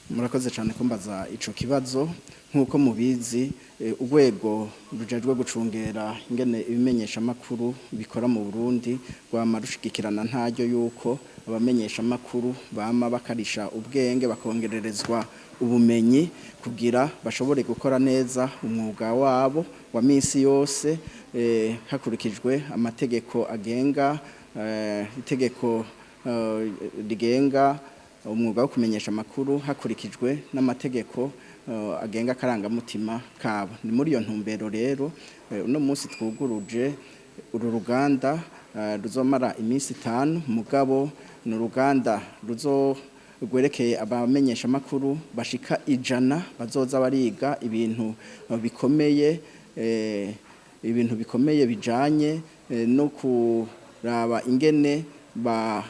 Murakoze cyane kumbaza ico kibazo. Nk'uko mubizi, urwego rujejwe gucungera ingene ibimenyesha makuru bikora mu Burundi rwama rushigikirana ntaryo yuko abamenyesha makuru bama bakarisha ubwenge, bakongererezwa ubumenyi kugira bashobore gukora neza umwuga wabo wa minsi yose, hakurikijwe amategeko agenga, itegeko rigenga umwuga wo kumenyesha amakuru, hakurikijwe n'amategeko agenga akarangamutima kabo. Ni muri iyo ntumbero rero uno munsi twuguruje uru ruganda ruzomara iminsi 5. Mugabo ni uruganda ruzo rwerekeye abamenyesha amakuru bashika 100 bazoza bariga ibintu bikomeye, ibintu bikomeye bijanye no kuraba ingene ba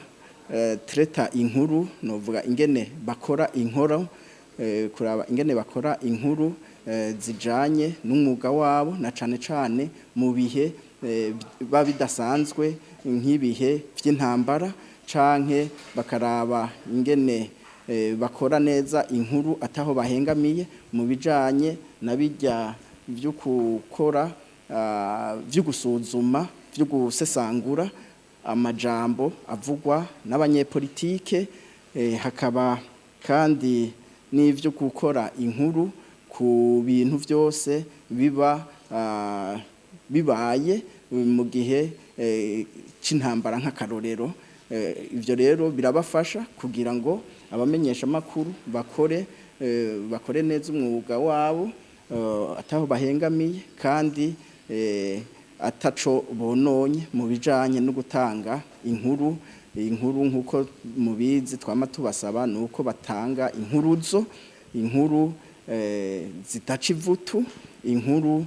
treta inkuru, novuga ingene bakora inkoro, kuraba ingene bakora inkuru zijanye n'umwuga wabo, na cane cane mu bihe biba bidasanzwe nk'ibihe vy'intambara, canke bakaraba ingene bakora neza inkuru ataho bahengamiye mu bijanye na bijya vyo gukora, vyo gusuzuma, vyo gusesangura amajambo avugwa n'abanyepolitike, hakaba kandi n'ivyo gukora inkuru ku bintu vyose biba bibaye mu gihe c'intambara nk'akarorero. Ivyo rero birabafasha kugira ngo abamenyesha makuru bakore neza umwuga wabo ataho bahengamiye, kandi ataco bononye mu bijanye no gutanga inkuru. Inkuru nkuko mubizi twama tubasaba nuko batanga inkuruzo, inkuru zitaca ivutu, inkuru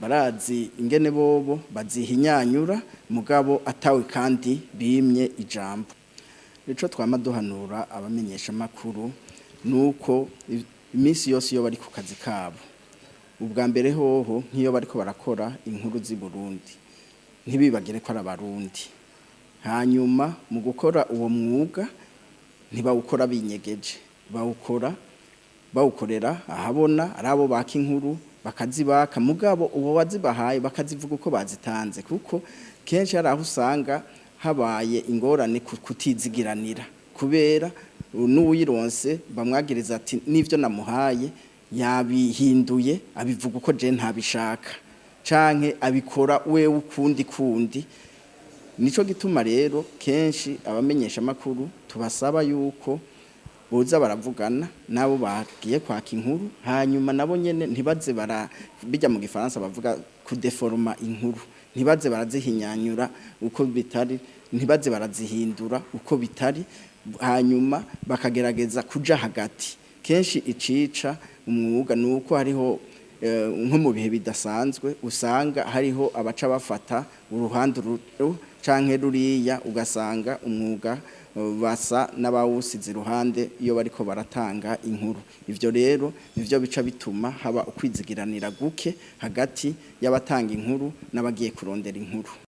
barazi ingene bobo bazihinyanyura mugabo atawe kandi bimye ijambo. Ico twama duhanura abamenyesha makuru nuko iminsi yose iyo bari ku kazi kabo, ubwa mbere hoho nk'iyo bariko barakora inkuru z'i Burundi, ntibibagire ko ari abarundi. Hanyuma mu gukora uwo mwuga ntibawukora binyegeje, bawukora bawukorera ahabona, ari abo baka inkuru bakazibaka, mugabo uwo wazibahaye bakazivuga uko bazitanze, kuko kenshi hari aho usanga habaye ingorane kutizigiranira, kubera n'uwironse bamwagiriza ati n'ivyo namuhaye yabihinduye, abivuga uko je ntabishaka, canke abikora wewe ukundi kundi. Nico gituma rero kenshi abamenyesha makuru tubasaba yuko boza baravugana nabo bagiye kwaka inkuru, hanyuma nabo nyene ntibaze bara bijya mu gifaransa bavuga kudeforma inkuru, ntibaze barazihinyanyura uko bitari, ntibaze barazihindura uko bitari, hanyuma bakagerageza kuja hagati. Kenshi icica umwuga nuko hariho nko mu bihe bidasanzwe usanga hariho abaca bafata uruhande canke ruriya, ugasanga umwuga basa n'abawusize iruhande iyo bariko baratanga inkuru. Ivyo rero nivyo bica bituma haba ukwizigiranira guke hagati y'abatanga inkuru n'abagiye kurondera inkuru.